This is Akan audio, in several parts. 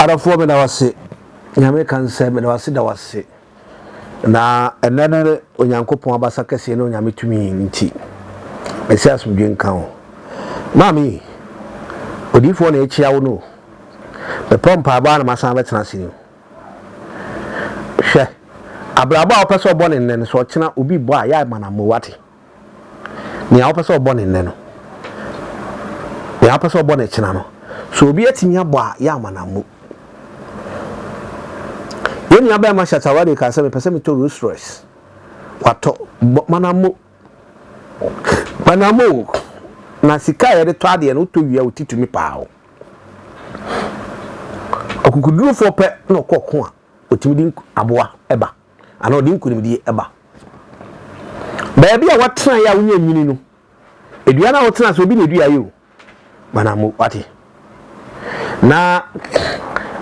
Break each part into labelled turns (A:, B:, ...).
A: Adɔfoɔ meda wo ase. Nyame ka nsɛ meda wo ase da wo ase. Na ɛnɛ no ne Onyankopɔn abasa kɛseɛ ne Onyame tumi nti, mese asomdwe nka wo. Maame yi, odiyifoɔ na ɛkyia wo no o. Mepɔ mpaebɔ ara na masan abɛtena ase ni o. Hwɛ, abrabɔ a wopɛ sɛ ɔbɔ ne nnɛ no, sɛ ɔkyena obi bɔ a, yɛ ama no ammɔ wate. Nea wopɛ sɛ ɔbɔ ne nnɛ no, nea wopɛ sɛ ɔbɔ ne kyena no, sɛ obi atumi abɔ a, yɛ ama no ammɔ. Yɛn nua bɛrima Shatta Wale kaa sɛ mepɛ sɛ metɔ Rolls Royce. Watɔ, bɔ ma no ammɔ. Ma no ammɔ o. Na sika a yɛde tɔ adeɛ no, wotɔ wie a wo ti tumi paa o. Ɔkokodurofoɔ pɛ na ɔkɔ ɔko a, ɔtumi de aboa ba anaa ɔde nkonimdie ba. Baabi a woatenaeɛ a wonya nyini no, dua no a wotena ase obi na ɛduaeɛ o, Manamo, wate. Na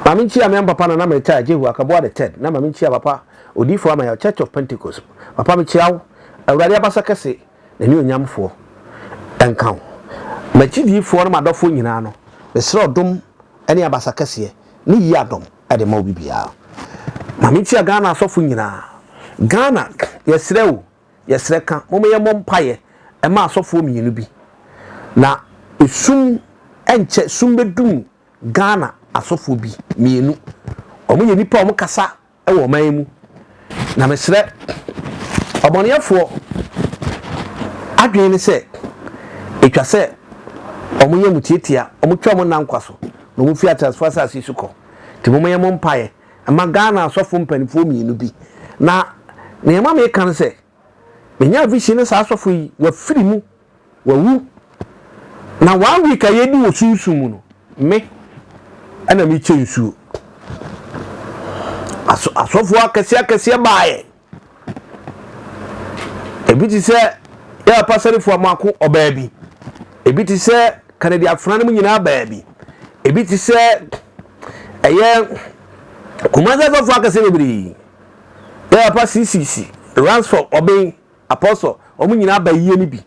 A: maame nkyia me papa na na metaa Jehu Akaboa the third na maame nkyia papa odiifo ama yɛ Church of Pentecost. Papa mekyia wo. Awurade abasa kɛse na ne onyamfoɔ nka wo. M'akyidiifoɔ ne m'adɔfoɔ nyinaa no, mesrɛ ɔdom ne abasa kɛseɛ ne yie adom de ma obi biara. Maame nkyia Ghana asɔfo nyinaa. Ghana, yɛsrɛ o, Yɛsrɛ ka, momma yɛmmɔ mpaeɛ mma asɔfoɔ mmienu bi na esum ɛnkyɛ sum bɛdum Ghana asɔfoɔ bi mmienu. Wɔn yɛ nnipa a wɔn kasa wɔ ɔman yi mu. Na mesrɛ ɔbɔneɛfoɔ adwene ne sɛ ɛtwa sɛ wɔn yɛ mu tiatia, wɔn twa wɔn nna nkwa so na wɔn fi ateasefoɔ asase yi so kɔ. Nti momma yɛmmɔ mpaeɛ ma Ghana asɔfo mpanimfoɔ mmienu bi. Na nea ɛma meka ne sɛ, menyaa vision ne saa asɔfo yi, wafiri mu, wawu. Na one week a yɛdi wɔ sunsum mu no, me ɛna mekyɛ nsuo. Aso asɔfoɔ akɛseɛ akɛseɛ baeɛ. Ebi te sɛ yɛ papa Sɛrifo Amoako ɔbaa bi. Ebi te sɛ Kennedy Afena no mu nyinaa baa bi. Ebi te sɛ ɛyɛ Kumasi asɔfo akɛse bebree. Yɛ papa CCC, Ransford Ɔben, Apostle, wɔn nyinaa ba yie no bi.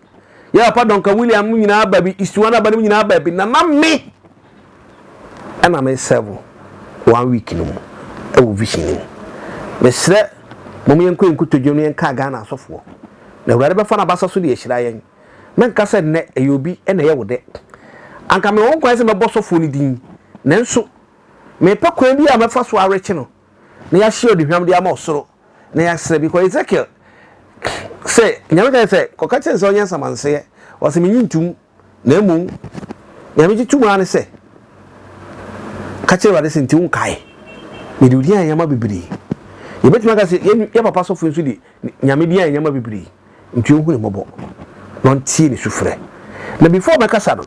A: Yɛ papa Duncan William mu nyinaa ba bi, East One aba no mu nyinaa ba bi. Na na me ɛna me serve one week no mu ɛwɔ vision no mu. Mesrɛ mom yɛnkɔ yɛn nkotodwe no yɛnka Ghana asɔfoɔ. Na Awurade bɛfa n'abasa so de ahyira yɛn. Mɛnka sɛ nnɛ ɛyɛ obi na ɛyɛ wo dɛ. Anka mewɔ ho kwan sɛ mɛbɔ sɔfoɔ no din, nanso mepɛ kwan bi a mɛfa so arekye no na yɛahye aduhwam de ama ɔsoro na yɛasrɛ because Ezekiel sɛ Nyame ka sɛ kɔka kyerɛ sɛ ɔnyɛ nsamanseɛ, ɔsɛ menyi ntum na mmom nea megye tom ara ne sɛ ka kyerɛ Awurade sɛ nti wonkae mede wo din ayɛ nneɛma bebree. Yɛbɛtumi aka sɛ yɛ papa sɔfo nso de Nyame din ayɛ nneɛma bebree nti ɔnhu ne mmɔbɔ na ɔntie ne sufrɛ. Na before mɛkasa no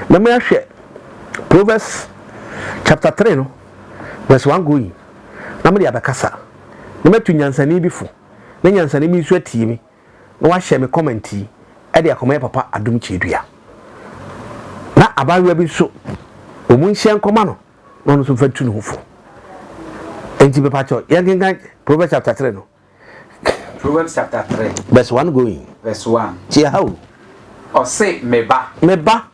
A: na mɛahwɛ Proverbs chapter 3 no verse 1 going na mede abɛkasa na matu nyansani bi fo na nyansani bi nso atie me na wahyɛ me comment yi de akɔma yɛ papa Adom Kyerɛdua. Na abaayewa bi nso wɔn nhyɛ nkɔma no na ɔno nso mfa ntu ne ho fo. Enti mepakyɛw yɛnkenkan Proverbs chapter 3 no.
B: Proverbs chapter 3.
A: Verse 1 going.
B: Verse 1.
A: Tie ha o.
B: Ɔse, me ba.
A: Me ba.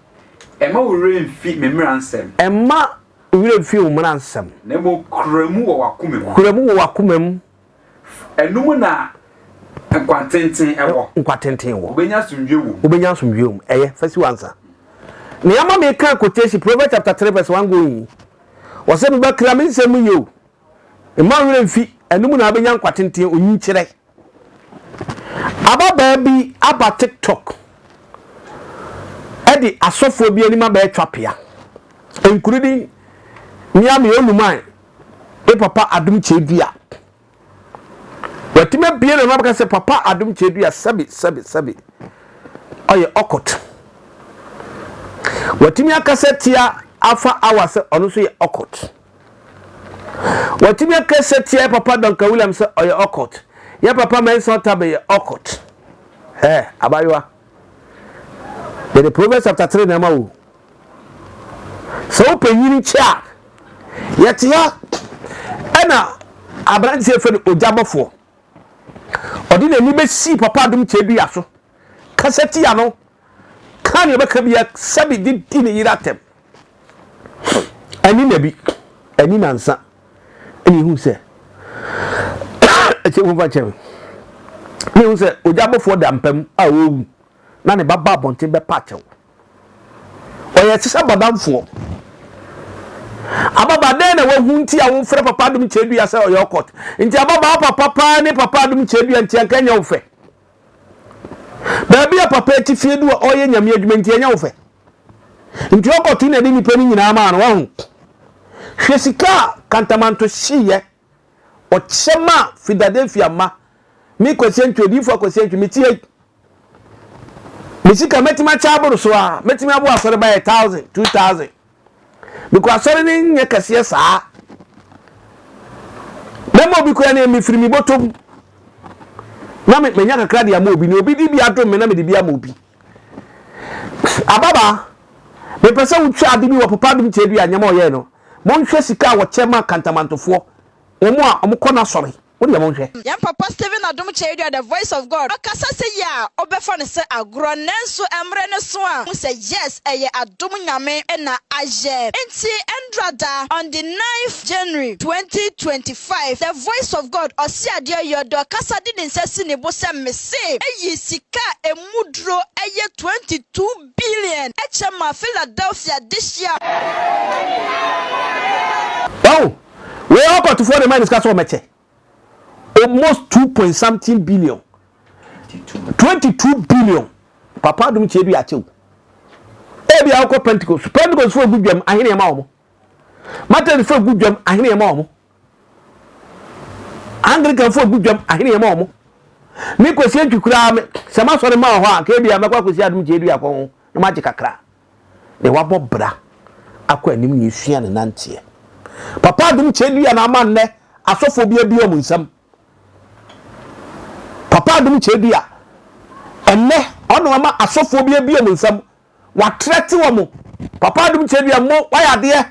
B: Ɛmma wo werɛ mfi me mmara nsɛm.
A: Ɛmma wo werɛ mfi wo mmara nsɛm.
B: Na mmom kura mu wɔ w'akoma mu.
A: Kura mu wɔ w'akoma mu.
B: Ɛno mu na nkwa tenten wɔ.
A: Nkwa tenten wɔ.
B: Wobɛnya asomdwoeɛ wɔ mu.
A: Wobɛnya asomdwoeɛ wɔ mu. Ɛyɛ, fa si w'ansa. Nea ama meka quotation, Proverbs chapter 3 verse 1 going yi, ɔsɛ me ba kura me nsɛm mu yie o. Mma wo werɛ mfi, ɛno mu na wobɛnya nkwa tenten, onyinkyerɛ. Ababaa bi aba TikTok de asɔfoɔ bi anim abɛɛtwa pea. Nkurudi, Miami Oluman, me papa Adom Kyedua. Watumi abue n'ano abɛka sɛ papa Adom Kyedua sɛbi sɛbi sɛbi ɔyɛ ɔkɔt. Watumi akasa tia afa awa sɛ ɔno nso yɛ ɔkɔt. Watumi akasa tia yɛ papa Duncan Williams sɛ ɔyɛ ɔkɔt. Yɛ papa Mensah Otabe yɛ ɔkɔt. Ɛ abayewa. Yɛde Proverbs chapter 3 na ɛma wo. Sɛ wopɛ nyini kyɛ a, yɛte ha ɛna aberanteɛ fɛ no ogya bɔfoɔ. Ɔde n'ani bɛsii papa adom kyɛ dua so, kasa tia no, ka nea ɔbɛka bia sɛbi de di ne yere atɛm. Ɛne na bi. Ɛni nansa ɛna ehu sɛ ɛkyɛ fa kyɛ me. Na ehu sɛ ogya abɔfoɔ da mpa mu a ɔrewu na ne ba ba abɔnten bɛpa akyɛw. Ɔyɛ te sɛ bɔdamfoɔ. Ababaa dɛn na wahu nti a wofrɛ Papa Adom Kyerɛdua sɛ ɔyɛ ɔkɔt? Nti ababaa papa paa ne Papa Adom Kyerɛdua nti anka ɛnyɛ wo fɛ? Baabi a papa ti fie du a ɔyɛ nyame adwuma nti ɛnyɛ wo fɛ? Nti ɔkɔto na ɛde nipa no nyinaa maa no wahu? Hwɛ sika a Kantamanto hyeeɛ ɔkyɛ maa Philadelphia mma. Me Kwasi Antwi, Odiyifoɔ Kwasi Antwi, mete ha yi. Me sika mɛtumi akyɛ aboro so a, mɛtumi aboa asɔre bɛyɛ thousand, 2,000. Because asɔre no nyɛ kɛseɛ saa. Mɛma obi koraa ne mefiri me bɔtɔ mu. Na me manya kakra de ama obi, na obi de bi adom me na mede bi ama obi. Ababaa, mepɛ sɛ wotwa ade bi wɔ Papa Adom Kyerɛdua nneɛma a ɔyɛe no. Monhwɛ sika a wɔkyɛ ma kantamantofoɔ, wɔn a wɔkɔ n'asɔre. Wo deɛ monhwɛ.
C: Yɛn papa Stephen Adom Kyerɛdua The Voice of God ɔkasa sɛ yie a wobɛfa no sɛ agorɔ nanso ɛmmerɛ no so a hu sɛ yes ɛyɛ adom Nyame na ayɛ nti ɛndra da on the ninth January 2025 The Voice of God ɔse adeɛ yɔ dɛ ɔkasa de ne nsa si ne bo sɛ mese ɛyi sika a ɛmu duro ɛyɛ 22 billion ɛkyɛ ma Philadelphia dehyeɛ a
A: Wahu? Wei ɔkɔtofoɔ na ɛma ne sika sɛ ɔmɛkyɛ. Almost two point something billion. 22 billion. Papa adum kyɛ bi akyɛ o. Ebi a wokɔ Pentecost. Pentecost fo gu dwam ahene ɛma wɔn. Methodist fo gu dwam ahene ɛma wɔn. Anglican fo gu dwam ahene ɛma wɔn. Me kwasi antwi koraa me sɛ masɔre ma wɔ hɔ a nka ebi a mɛkɔ akɔsi adum kyɛ bi akɔ ho na magye kakra. Deɛ wabɔ bra akɔ anim na yɛsua ne nanteɛ. Papa adom kyɛdua na ama nnɛ asɔfoɔ bi abue wɔn nsam. Papa adom kyɛdua ɛnnɛ ɔno ama asɔfoɔ bi abue wɔn nsam. Watrɛte wɔn. Papa adom kyɛdua mo wayɛ adeɛ.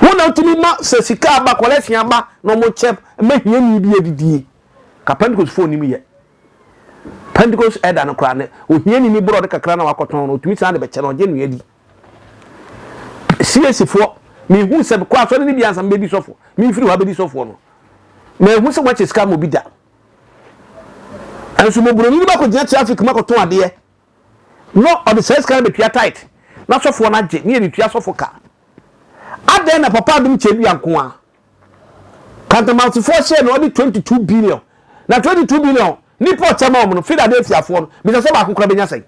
A: Wo na wotumi ma sɛ sika aba collection aba na wɔn kyɛ ma hiani bi adidie. Ka Pentecost foɔ nim yɛ. Pentecost elder no koraa no, ohiani ni borɔde kakra na wakɔtɔn no, otumi san de bɛkyɛ no, ɔgye nua di. CAC foɔ, mehu sɛ mekɔ asɔre no bi ansa mebɛdi sɔfo, memfiri hɔ abɛdi sɔfoɔ no, manhu sɛ moakyɛ sika ama obi da. Nso mmɔborɔni no bɛkɔgyina traffic mu akɔtɔn adeɛ, na ɔde saa sika no bɛtua tithe, na sɔfoɔ no agye, ne yɛde tua sɔfo ka. Adɛn na Papa Adom Kyɛdua nko ara Kantamantofoɔ hyɛɛ no ɔde 22 billion na 22 billion nipa ɔkyɛ ma wɔn no Philadelphia foɔ no bisa sɛ ɔbaako koraa bɛnya sɛn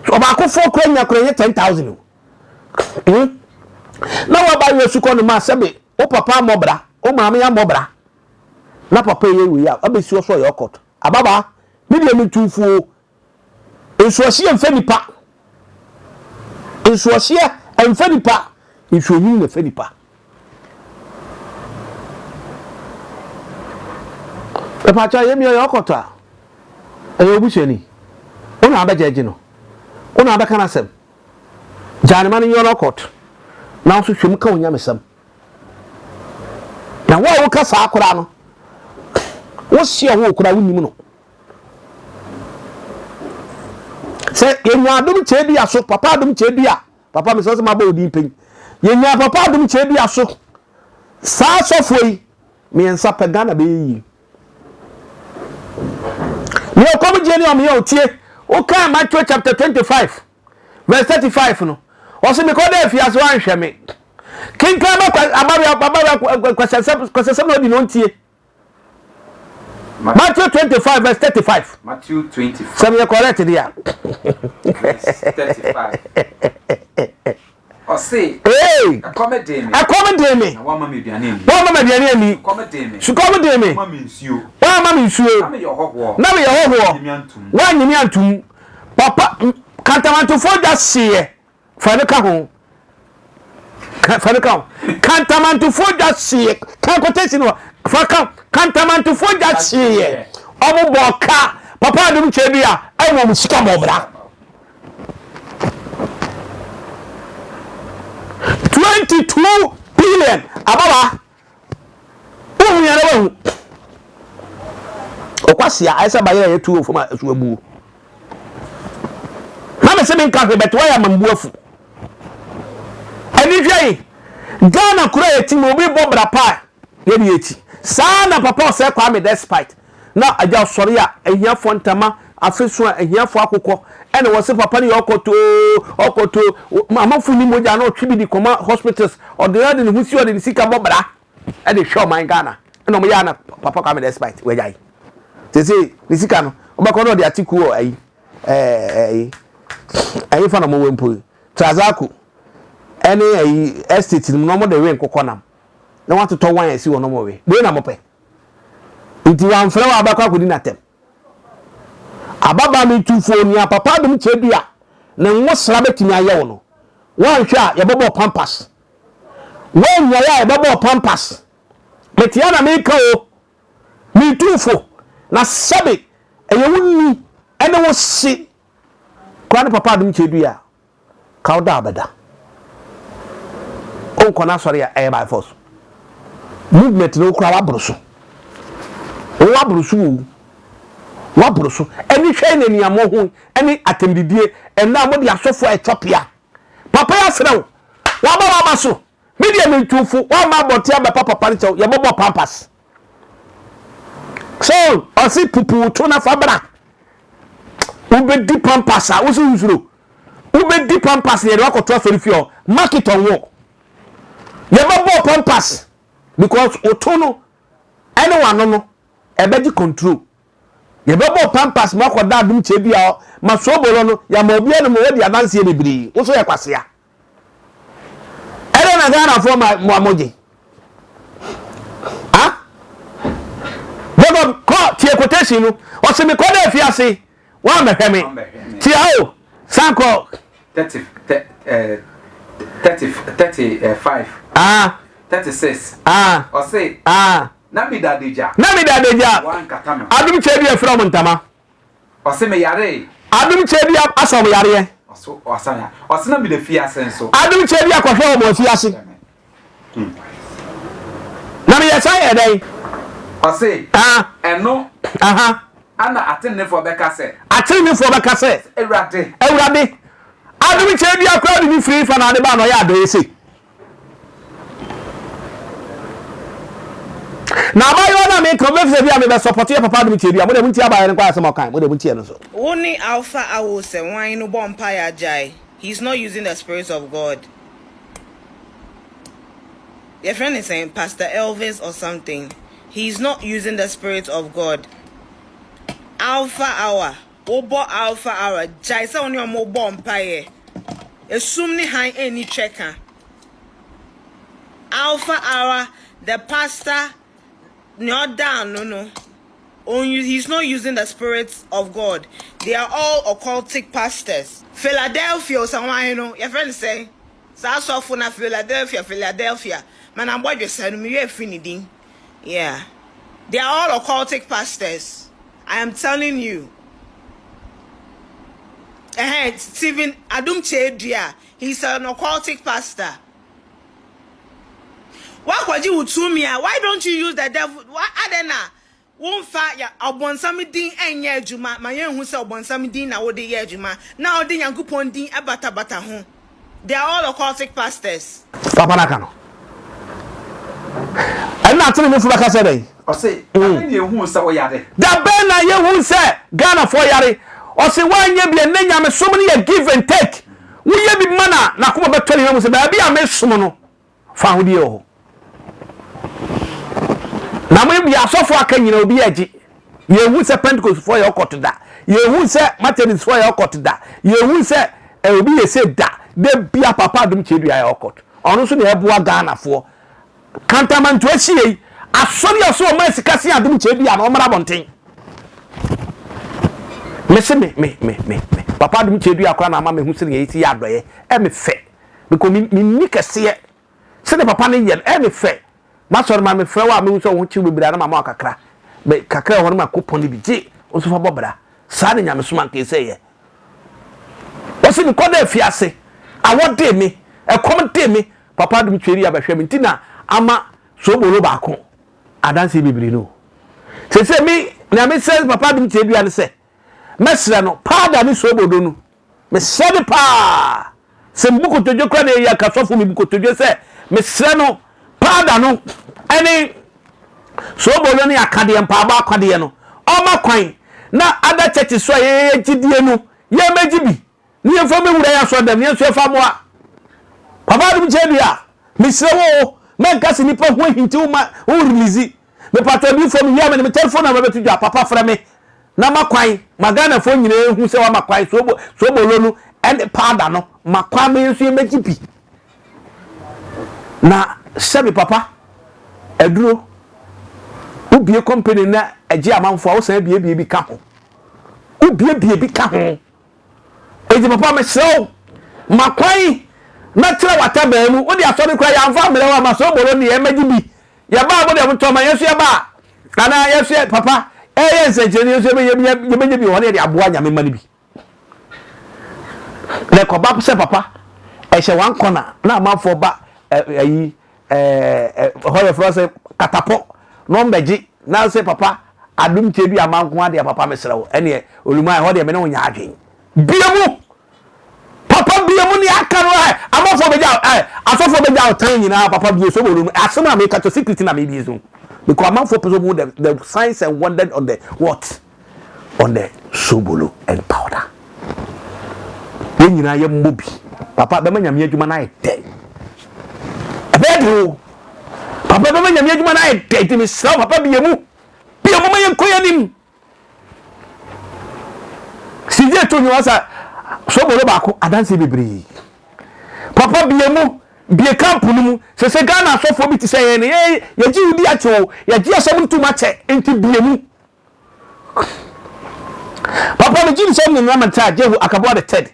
A: ɔbaakofoɔ koraa nya koraa nyɛ 10,000 o hmm? Na waba yɛ sukɔ no ma sɛbe wo papa ammɔ bra wo maame ammɔ bra na papa yɛ wei a wabɛsi ɔso ɔyɛ ɔkɔt ababaa me deɛ metumfuo Nsuɔhyeɛ mfa nipa. Nsuɔhyeɛ mfa nipa. Nsuonwunu na ɛfa nipa. Mepaakyɛw ɛyɛ mi ɔyɛ ɔkɔtɔ a ɛyɛ obusuani. Wo na abɛgyɛgye no. Wo na abɛka n'asɛm. Gyaa ne ma no nyɛ ɔno ɔkɔt. Na wo nso hwɛ mu ka wo nyamesɛm. Na wo a woka saa koraa no, wo seɛ ho koraa wonim no. Sɛ yɛnya adom kyɛdua so, papa adom kyɛdua, papa mesrɛ sɛ mabɔ wo din pɛn. Yɛnya papa adom kyɛdua so, saa asɔfoɔ yi, mmiɛnsa pɛ Ghana bɛyɛ yie. Nea ɔkɔm gye ne ɔmeyɛ ɔtie, wokaa Matthew chapter 25 verse 35 no, ɔse mekɔ dɛ afiase wanhwɛ me. Kenkan ba abawe kwasɛsɛm na ɔdi na ɔntie. Matthew 25 verse 35.
B: Matthew 25.
A: Sɛ meyɛ correct deɛ a.
B: Verse 35. Ɔse.
A: Ee.
B: Ɛkɔm dee me.
A: Ɛkɔm dee me.
B: Na wamma me aduane anni.
A: Wamma me aduane anni.
B: Sukɔm dee me.
A: Sukɔm dee me.
B: Wamma me nsuo.
A: Wamma me nsuo.
B: Na meyɛ ɔhɔhoɔ.
A: Na meyɛ hɔhoɔ.
B: Wannye me antom.
A: Wannye me antom. Papa kantamantofoɔ dwa hyeeɛ. Fa no ka ho. Fa no ka ho. Kantamantofoɔ dwa hyeeɛ. Ka quotation no. Fa ka. Kantamantofoɔ dwa hyeeɛ. Ɔmo bɔɔ ka. Papa adom kyɛ bi a ɛwɔ ɔmo sika bɔ bra. 22 billion ababa. Wohu yɛn na wahu. Ɔkwasia ayɛ sɛ bayerɛ a yɛtu wɔ fam a ɛso abuo. Na me se menka hwee bɛte wayɛ ama mbu afu. Ɛni. Ɛnhwɛ yi, Ghana kuro a yɛte mu obi bɔ bra pa a yɛde yɛkyi. Saa na papa Ɔsɛe Kwame despite na agya ɔsɔre a ahiafoɔ ntama afe so a ahiafoɔ akokɔ ɛna wɔse papa no yɛ ɔkɔtoo ɔkɔtoo amanfoɔ ni mogya na ɔtwe bi de kɔma hospitals ɔde ɔde ne ho si ɔde ne sika bɔ bra ɛde hwɛ ɔman Ghana ɛna ɔmo yɛ ana papa Kwame despite wagyae sese ne sika no ɔbɛkɔ na ɔde ate kuo wɔ ayi ɛɛ ɛyi ɛyi fa na ɔmo wɔ mpo yi Trazaco ɛne ayi estate no mu na ɔmo de we nkokɔ nam na wɔatotɔ wan asi hɔ na ɔmo we wei na mo pɛ nti wɔamfrɛ wɔ abɛkɔ akɔdi n'atɛm ababaa mi tu fo nea papa adum kyɛ dua ne nwosra bɛtumi ayɛ wo no wɔanhwɛ a yɛbɛbɔ pampas wɔanyae a yɛbɛbɔ pampas metea na meka o metu fo na sɛbe ɛyɛ wo ni ɛne wo se kora ne papa adum kyɛ dua Ka wo da a bɛda. Wonkɔ n'asɔre a ɛyɛ by force. Movement no wo koraa waboro so. Wo waboro so o. Waboro so. Ɛne hwɛ ne nea mo ho ɛne atɛmdidie ɛnna a mode asɔfo a ɛtwa pia. Papa yi asrɛ wo. Waba waba so. Me deɛ metu fo wamma abɔnten abɛpa papa no kyɛw yɛbɔbɔ pampas. So ɔse pupu wo to na fa bra. Wobɛdi pampas a wose wosuro. Wobɛdi pampas na yɛde wakɔto asɔre fie hɔ. Mark it on wall. Yɛbɛbɔ pampas because wo to no ɛne wano no ɛbɛgye control. Yɛbɛbɔ pampas ma akɔda adom kyɛ bi a ma soobolo no yɛama obiara no ma wadi adanseɛ bebree. Wo so yɛ kwasea. Ɛdɛn na Ghanafoɔ ma mo mo gye? Ha? Jacob kɔ tie quotation no. Ɔse mekɔ dɛ afiase woammɛhwɛ me. Tia o san kɔ.
B: 30 30 35
A: Ah.
B: 36
A: Ah.
B: Ɔse
A: Ah.
B: na meda adagya.
A: Na meda adagya.
B: Woankata me ho.
A: Adom kyɛ bi afira ɔmo ntama.
B: Ɔse me yaree.
A: Adom kyɛ bi asa ɔmo yareɛ.
B: Ɔso ɔsa ya. Ɔse na meda fiase nso.
A: Adom kyɛ bi akɔhwɛ ɔmo afiase. Na meyɛ san yɛ dɛn?
B: Ɔse ɛno.
A: Aha.
B: Ana atenenefoɔ bɛka sɛ.
A: Atenenefoɔ bɛka sɛ.
B: Awurade.
A: Awurade. Adom kyɛ bi akora de ne firi fa na ade ba na ɔyɛ adɔeɛ sei. Na abaayewa no a meka ɔbɛfi sɛ bi a mebɛ support yɛ papa adom tie bi a mo deɛ montie abaayewa no nkɔ asɛm a ɔkae mo deɛ montie no so.
D: Wo ne Alpha Awo sɛ wan no bɔ mpaeɛ agyae he is not using the spirit of God yɛfrɛ no sɛn Pastor Elvis or something he is not using the spirit of God Alpha Hour wo bɔ Alpha Hour gyae sɛ wo ne ɔmo bɔ mpaeɛ esum ne hann ɛnni twɛka Alpha Hour the pastor nea ɔda ano no on he's not using the spirit of God they are all occultic pastors. Philadelphia osawahe no yɛfrɛ no sɛn saa sɔfo na Philadelphia Philadelphia ma na bɔdwesa no me werɛ firi ne din yeah they are all occultic pastors I am telling you ɛhɛn Stephen Adom Kyei-Duah he's an occultic pastor. Woakɔgye wo tumi a, why don't you use the devil? Adɛn na womfa ɔbɔnsam din nyɛ adwuma ma yɛnhu sɛ ɔbɔnsam din na wode yɛ adwuma na wode Nyankopɔn din batabata ho? They are all occultic pastors.
A: Papa no aka no. Ɛnna ateneneefo bɛka sɛ dɛn?
B: Ɔse, Da bɛn na yɛhuu sɛ woyare?
A: Da bɛn na yɛhuu sɛ Ghanafoɔ yare? Ɔse, woanyɛ bi a, nnɛ nyamesom no yɛ give and take. Woyɛ bi ma no a, n'akoma bɛtɔ ne yam sɛ baabi a mesom no, fahodie wɔ hɔ. Na mo yɛ asɔfo aka nyina obi agye. Yɛhu sɛ Pentecostfoɔ yɛ ɔkɔto da. Yɛhu sɛ Methodistfoɔ yɛ ɔkɔto da. Yɛhu sɛ eh, obi yɛ se da. Da bia Papa Adom Kyedua yɛ ɔkɔto. Ɔno nso na ɛboa Ghanafoɔ. Kantamanto ahyia yi, asɔre a ɔsɛ ɔma sika sen Adom Kyedua no, ɔmmra abɔnten. Mese me me me me me Papa Adom Kyedua koraa na ama mehu sɛdeɛ yɛsi yɛ adɔeɛ. Ɛme fɛ. Because me menni kɛseɛ. Sɛdeɛ papa no yɛ no, ɛme fɛ. M'asɔre ma mefrɛ wo a mehu sɛ wo ho kyew bebree a na mama wo kakra. Me kakra wɔ hɔ no ma ko pɔn no bi. Gye, wo nso fa bɔ bra. Saa na nyamesom anka ɛsɛ yɛ. Wɔse mekɔ da afiase, awɔ dee me, ɛkɔm dee me, papa adom tweri abɛhwɛ me nti na ama soobolo baako adanseɛ bebree no. Seesei me, nea mesrɛ papa adom tiadua ne sɛ, mɛsrɛ no, paada ne soobodo no, mesrɛ no paa. Sɛ mebu kotodwe koraa na ɛyɛ anka sɔfo mebu kotodwe sɛ mesrɛ no paada no ɛne soobolo ne akadeɛ mpaabɔ akadeɛ no ɔma kwan na other churches so a yɛyɛ gyidie no yɛmmɛgye bi ne yɛmfa mmɛwura yɛn asɔrdan mu, yɛn nso yɛmfa mmoa. Papa Adom Kyerɛdua, mesrɛ wo o, mɛnka sɛ nnipa ho ahinti wo ma wo release. Mepatɔ adiyifoɔ mewie a mede me telephone number bɛto dwa, papa frɛ me na ma kwan ma Ghanafoɔ nyinaa nhu sɛ wama kwan sobo sobolo no ne powder no ma kwan ma yɛn nso yɛmmɛgye bi. Na sɛbe papa, aduro, wobie company na ɛgye amanfoɔ a wosan biebie bi ka ho. Wobiebie bi ka ho. Enti papa mesrɛ wo, ma kwan na trɛ w'atabaa mu. Wode asɔre koraa yɛamfa ammrɛ wo amma sobolo deɛ mmɛgye bi. Yɛba a mode motɔ ma yɛn nso yɛba a anaa yɛn nso yɛ papa ɛyɛ nsɛnkyerɛnne yɛn nso yɛbɛnya bi wɔ hɔ na yɛde aboa Nyame mma no bi. Na ɛkɔba sɛ papa ɛhyɛ one corner na amanfoɔ ba ɛyi ɛhɔ yɛfrɛ sɛ katapɔ na ɔmbɛgye na sɛ papa adom kyɛ bi ama nko adeɛ papa mesrɛ wo ɛneɛ oluma ɛhɔ deɛ me ne wo nyɛ adwen bie mu papa bie mu ne aka no ɛ amanfoɔ bɛgya ɛ asɔfoɔ bɛgya ɔtan nyinaa papa bie so bɔlɔ mu asɛm a meka kyɛ secret na mebie so because amanfoɔ pɛ sɛ ɔmu the the signs and wonders on the what on the sobolo and powder. Yɛn nyinaa yɛ mmɔ bi. Papa bɛma nyame adwuma no ayɛ dɛ. Ɛbɛyɛ de o. Papa bɛma nyame adwuma no ayɛ dɛ. Nti mesrɛ wo papa bie mu. Bie mu ma yɛnkɔ yɛn anim. Sigye to nnwuma sa sobolo baako adanseɛ bebree. Papa bie mu bie camp no mu. Sɛ sɛ Ghana asɔfoɔ bi te sɛ yɛn no yɛgye wo di akyɛ o. Yɛgye asɛm no tom akyɛ nti bie mu. Papa me gyidi sɛ ne nam ntaa Jehu akaboa the third.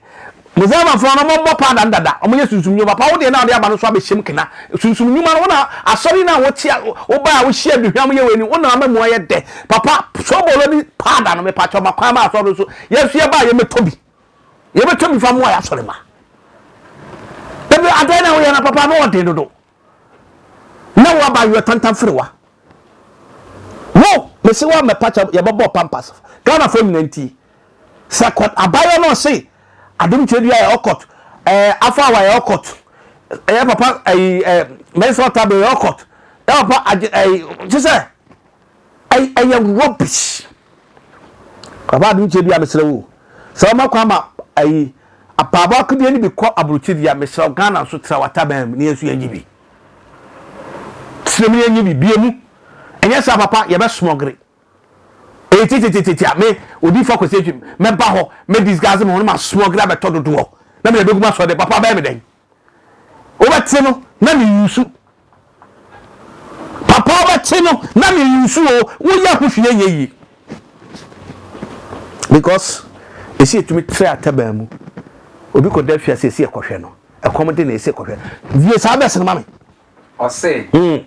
A: Mozambiquefoɔ no ɔmo bɔ paa dan dada ɔmo yɛ sunsum nnwuma papa wo deɛ na ɔde aba no so abɛhyɛm kena sunsum nnwuma no wo na asɔre no a wote a wo ba a wohyia aduhwam yɛ wei ni wo na ama mu ayɛ dɛ papa sobolo ni paada no mepakyɛw ma kwan ma asɔre no so yɛn nso yɛba a yɛmɛtɔ bi yɛbɛtɔ bi fa mmoa yɛ asɔre ma dabi adan na woyɛ na papa no ɔden dodo Na wo abayewa tantanferewa. Wo, mese wo amɛpa kyɛ yɛbɛbɔ pampas. Ghanafoɔ nyina nti. Sɛ kɔ abayewa no ɔse adom kyerɛ dua yɛ ɔkɔt, ɛɛ afa awa yɛ ɔkɔt, ɛyɛ papa ɛyi ɛɛ mɛnsa ɔtabe yɛ ɔkɔt, ɛyɛ papa agye ɛyi kye sɛ ɛyɛ rubbish. Papa adom kyerɛ dua mesrɛ wo. Sɛ wɔma kwan ma ɛyi apaabɔ akodeɛ no bi kɔ aburokyiri deɛ mesrɛ wo Ghana nso tra w'ataban mu na yɛn nso yɛn gye bi. Srɛ mu yɛn nye bi bie mu. Ɛnyɛ saa papa yɛbɛ smɔgere. Ɛyɛ titititi a me odiifo akwasi atwim mɛba hɔ mɛ disguise me ho na ma smɔgere abɛtɔ dodoɔ na mede abɛgu m'asɔre dɛ papa bɛyɛ me dɛn. Wobɛte no na me yusu. Papa wobɛte no na me yusu o woyɛ ho hwee nyɛ yie. Because ɛsi ɛtumi trɛ ataban mu obi kɔda afiase ɛsi ɛkɔhwɛ no ɛkɔm de na ɛsi ɛkɔhwɛ wie saa bɛs no ma me.
B: Ɔse,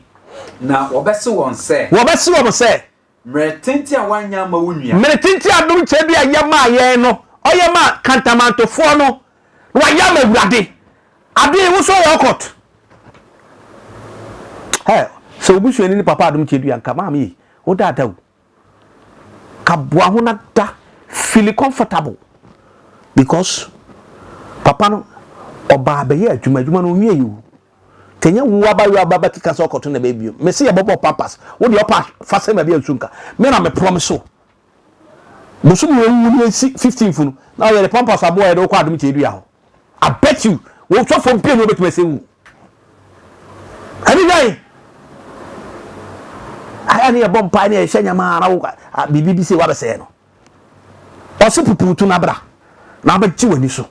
B: Na wɔbɛse wɔn sɛ.
A: Wɔbɛse wɔn sɛ.
B: Mmerɛ tenten a woanyɛ amma wo nua.
A: Mmerɛ tenten a adom kyɛ bi a yɛ maa yɛn no, ɔyɛ maa kantamantofoɔ no, na wayɛ ama Awurade. Adeɛ wo so wɔ ɔkɔt. Hɛ, sɛ wo busuani ne papa adom kyɛ dua nka maame yi, wo daadaa o. Ka boa ho na da feeli comfortable because papa no ɔbaa bɛyɛ adwuma, adwuma no ɔnwie yi o. Kɛnyɛ wo abayewa ba bɛkeka sɛ ɔkɔto na ɛbɛyɛ bio. Mese yɛbɔbɔ pampas. Wo deɛ ɔpa fa sɛ baabi a nsuo nka. Me na me promise wo. Bosome wɔ wu ne nsi 15 funu na ɔyɛ de pampas aboɔ yɛde wokɔ adom kyɛ dua hɔ. I bet you wo sɔfoɔ bie na wobɛtumi asɛ wu. Ɛne dwan. Ayɛ ne yɛbɔ mpae ne yɛhyɛ nyama na wo biribi bi sɛ wabɛsɛɛ no. Ɔse pupuutu na bra na abɛgye w'ani so.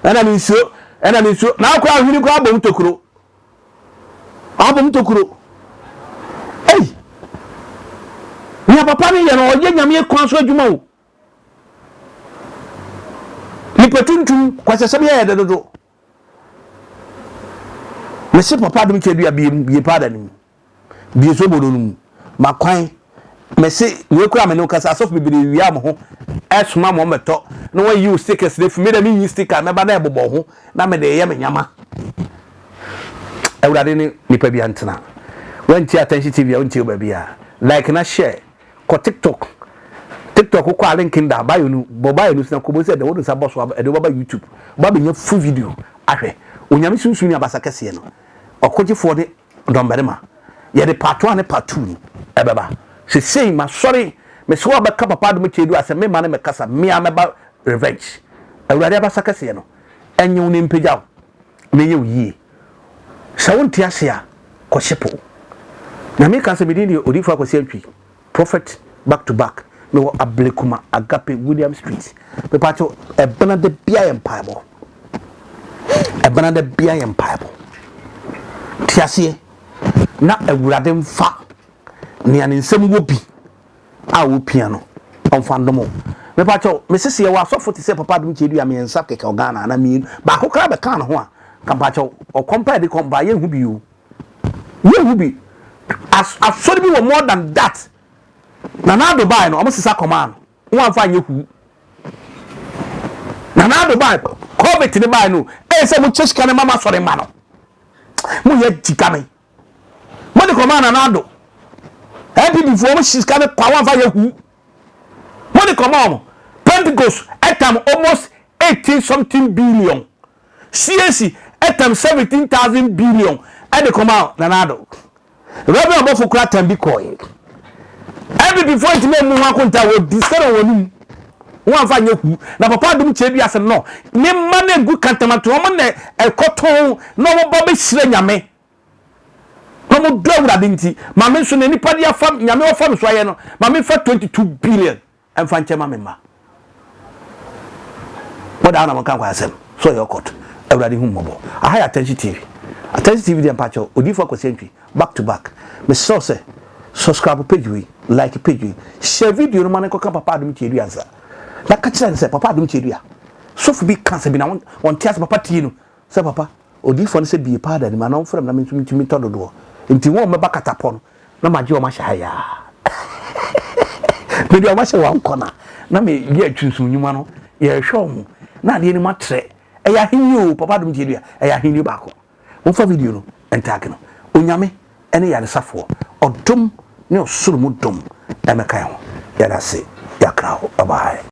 A: Ɛna me nsuo, ɛna me nsuo. Na akora ahwene koraa abom tokuro. Abom tokuro. Ei! Nea papa no yɛ no, ɔyɛ nyame kwan so adwuma o. Nipa tuntum, kwasɛsɛm yɛ yɛ dɛ dodo. Mese papa adom kyɛ dua bie bie paada no mu. Bue sobo no mu ma kwan. Mese, wei koraa me ne wo kasa, asɔfo bebree wia mo ho soma mo mmɛtɔ na wɔayi wo stickers no afi. Me deɛ menyi sticker, mɛba na ɛbobɔ ho na mede reyɛ me nyama. Awurade ne nipa bia ntena. Wantie Attention TV a wontie wo baabi a. Like na share. Kɔ TikTok. TikTok wokɔ a link no da bio no, bɔ bio no so na kɔbɔ sɛ ɛde wo nsa bɔ so a ɛde wo bɛba YouTube. Woba bɛnya full video ahwɛ. Onyame Sunsum ne abasa kɛseɛ no, ɔkogyefoɔ ne dɔmbarima. Yɛde part one ne part two no ɛbɛba. Sesei masɔre, mese wo a bɛka Papa Adom Kyei-Duah asɛm, memma no mmɛkasa, me ara mɛba revenge. Awurade abasa kɛseɛ no, ɛnye wo na ɛmpagya wo, na ɛnyɛ wo yie. Sɛ wonte ase a, kɔhye po. Nyame ka sɛ, me din deɛ Odiyifoɔ Akwasi Antwi. Prophet back to back me wɔ Ablekuma Agape William street mepakyɛw ɛbena da bia yɛ mpaebɔ ɛbena da bia yɛ mpaebɔ te aseɛ na awurade mfa nea ne nsam wɔ bi a wɔpia no ɔmfa ndom wo mepakyɛw mesese yɛwɔ asɔfo te sɛ papa adom kyɛdua mmiɛnsa kɛkɛ wɔ Ghana ana mmienu baako koraa bɛka ne ho a kampakyɛw ɔkɔmpa de kɔmpa yɛnhu bi o Yɛnhu bi. As asɔre bi wɔ more than that. Nana Addo bae no, wɔn sesa kɔmaa no. Wɔn amfa anyɛ huu. Nana Addo bae, COVID ne bae no, ɛyɛ sɛ mo kyɛ sika no ma mo asɔre mma no. Mo yɛ sika me. Mo de kɔmaa Nana Addo. NPP foɔ mo sika no kwa wɔn amfa anyɛ huu. Mo de kɔmaa wɔn. Pentecost ɛtam almost 18 something billion. CAC tam 17,000 billion de kɔmaa Nana Addo. Reverend ɔbɔfo koraa tam bi kɔɔe. NPP foɔ ntumi ammu ho akontaa, wɔdi sika no wɔ wɔn anum. Wɔn amfa anyɛ hu. Na Papa Adom kyerɛ bi ase no, ne mma no egu kantamanto, wɔn na ɛkɔtɔn na wɔn ba bɛhyira Nyame. Na wɔn dɔ Awurade nti, ma me nso na nipa de afa Nyame ɔfa me so ayɛ no, ma me fa 22 billion. Ɛmfa nkyɛ ma me mma. Mo daa na mo nka nkwasɛm so ɔyɛ ɔkɔt. Awurade hu mmɔbɔ. Aha yɛ Attention TV. Attention TV deɛ mpakyɛw Odiyifoɔ Akwasi Antwi back to back. Mesrɛ wo sɛ subscribe page wei, like page wei, share video no ma no nkɔka Papa Adom Kyedua nsa. Na ka kyerɛ no sɛ Papa Adom Kyedua sɔfo bi ka asɛm bi na ɔnte ase papa tie no sɛ papa Odiyifoɔ no sɛ bie paa da nim anaa ɔmfrɛ me na me nso mentumi ntɔ dodoɔ nti wɔn a wɔbɛba katapɔ no na magye wɔn ahyɛ ha yi ara mede wɔn ahyɛ wɔn kɔna na meyɛ atwinsom nnwuma no yɛrehwɛ wɔn na adeɛ no mu atrɛ ɛyɛ ahenni o papa adom tiedua ɛyɛ ahenni baako momfa video no ntaage no onyame ɛne yaresafoɔ ɔdom ne ɔsoro mu dom ɛmɛka ho yɛda ase yɛakra ho bye bye.